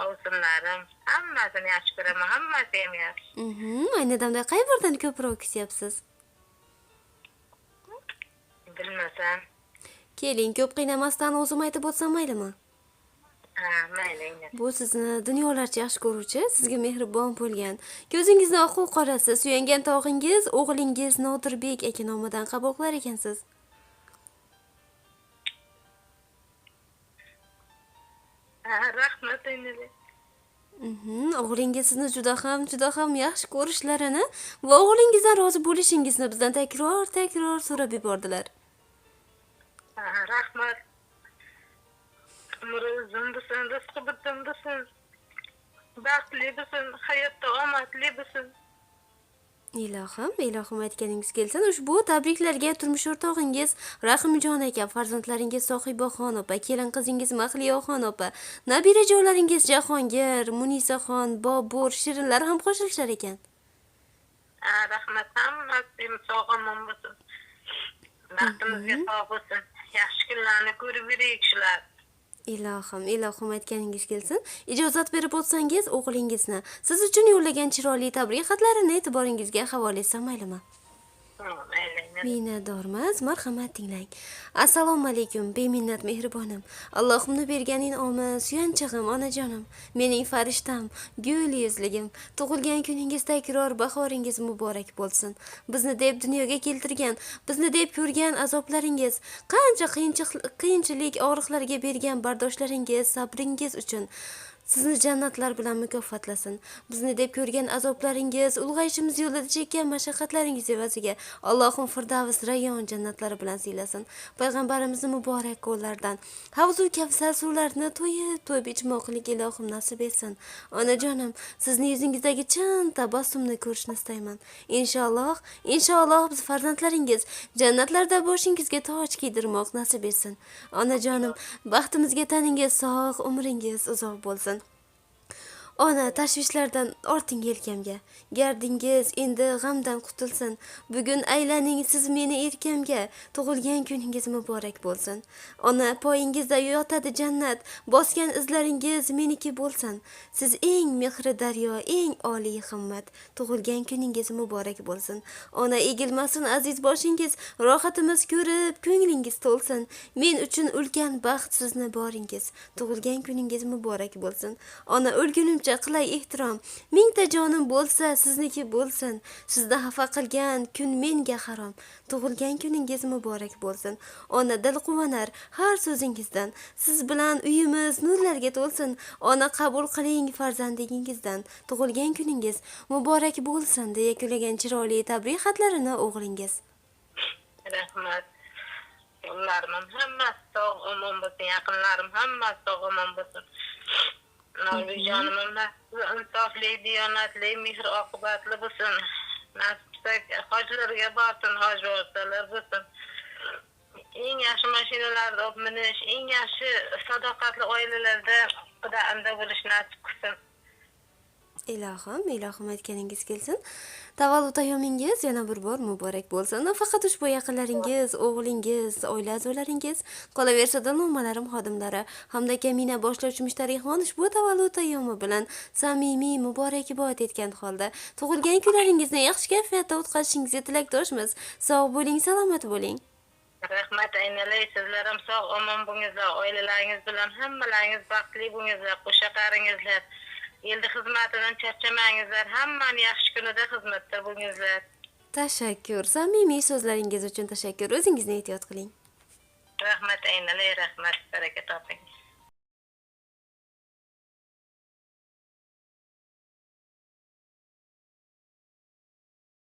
ovsinlarim, hammasini yaxshi ko'raman, hammasi ham yaxshi. Ayni damda qay biridan ko'proq kutyapsiz? Bilmasam. Keling, ko'p qiynamasdan o'zim aytib o'tsam maylimi? Ha, mayli. Bu sizni dunyolarcha yaxshi ko'ruvchi, sizga mehribon bo'lgan, ko'zingizni oqu qorasi, suyangan tog'ingiz, o'g'lingiz Nodirbek aka nomidan qabul qilar ekansiz. Ha, rahmat endi. O'g'lingiz sizni juda ham, juda ham yaxshi ko'rishlarini va o'g'lingizdan rozi bo'lishingizni bizdan takror-takror so'rab yubordilar. Ha, rahmat. Umri uzun bo'lsin, rizqi butun bo'lsin. Baxtli bo'lsin, hayotda omadli bo'lsin. Ilohim, ilohim aytganingiz kelsin. Ushbu tabriklarga turmush o'rtog'ingiz Rahimjon aka, farzandlaringiz Sohibaxon opa, kelin qizingiz Mahliyoxon opa, nabirajonlaringiz Jahongir, Munisaxon, Bobur, Shirinlar ham qo'shilishar ekan. Ha, rahmat, hammasi sog' omon bo'lsin. Baxtimizga sog' bo'lsin. Yaxshi kunlarni ko'rib yuraylik shular. Ilohim, ilohim aytganingiz kelsin. Ijozat berib o'tsangiz, o'g'lingizni siz uchun yo'llagan chiroyli tabrik xatlarini e'tiboringizga havola etsam maylimi? Mayli. Minnatdormiz, marhamat tinglang. Assalomu alaykum, beminnat mehribonim. Allohimni bergan in'omi, suyanchig'im, onajonim, mening farishtam, gul yuzligim. Tug'ilgan kuningiz takror bahoringiz muborak bo'lsin. Bizni deb dunyoga keltirgan, bizni deb ko'rgan azoblaringiz, qancha qiyinchilik, og'riqlarga bergan bardoshlaringiz, sabringiz uchun sizni jannatlar bilan mukofotlasin. Bizni deb ko'rgan azoblaringiz, ulg'ayishimiz yo'lida chekkan mashaqqatlaringiz evaziga Allohim Firdavs rayon jannatlari bilan siylasin. Payg'ambarimizni muborak qo'llaridan havzu kavsar suvlarini to'yib-to'yib ichmoqlik ilohim nasib etsin. Onajonim, sizni yuzingizdagi chin tabassumni ko'rishni istayman. Inshaalloh, inshaalloh biz farzandlaringiz jannatlarda boshingizga toj kiydirmoq nasib etsin. Onajonim, baxtimizga taningiz sog', umringiz uzoq bo'lsin. Ona, tashvishlardan orting yelkamga, gardingiz endi g'amdan qutulsin. Bugun aylaning siz meni erkamga, tug'ilgan kuningiz muborak bo'lsin. Ona, poyingizda yotadi jannat, bosgan izlaringiz meniki bo'lsin. Siz eng mehri daryo, eng oliy himmat, tug'ilgan kuningiz muborak bo'lsin. Ona, egilmasin aziz boshingiz, rohatimiz ko'rib ko'nglingiz to'lsin. Men uchun ulkan baxt sizni boringiz, tug'ilgan kuningiz muborak bo'lsin. Ona, o'lgunimcha qilay ehtirom, mingta jonim bo'lsa sizniki bo'lsin. Sizni xafa qilgan kun menga harom, tug'ilgan kuningiz muborak bo'lsin. Ona, dil quvonar har so'zingizdan, siz bilan uyimiz nurlarga to'lsin. Ona, qabul qiling farzandligingizdan, tug'ilgan kuningiz muborak bo'lsin, deya yakunlagan chiroyli tabrik xatlarini o'g'lingiz. Rahmat. Ularning hammasi sog' omon bo'lsin, yaqinlarim hammasi sog' omon bo'lsin. Nurjonim insofli, diyonatli, mehr oqibatli bo'lsin. Nasib etsa hojlarga borsin, hoj vositalar bo'lsin. Eng yaxshi mashinalarda olib minish, eng yaxshi sadoqatli oilalarda xudo bo'lish nasib qilsin. Ilohim, ilohim aytganingiz kelsin. Tavallud ayyomingiz yana bir bor muborak bo'lsin. Nafaqat ushbu yaqinlaringiz, o'g'lingiz, oila a'zolaringiz, qolaversa dilnomalarim xodimlari hamda kamina boshlovchi mushtarixon ushbu tavallud ayyomi bilan samimiy muborakbod etgan holda tug'ilgan kunlaringizni yaxshi kayfiyatda o'tkazishingizga tilakdoshmiz. Sog' bo'ling, salomat bo'ling. Rahmat aynalay, sizlar ham sog' omon bo'lingizlar, oilalaringiz bilan hammalaringiz baxtli bo'lingizlar, qo'sha qaringizlar. Endi xizmatidan charchamangizlar, hammani yaxshi kunida xizmatda bo'lingizlar. Tashakkur, samimiy so'zlaringiz uchun tashakkur. O'zingizni ehtiyot qiling. Rahmat aynalay, rahmat, baraka toping.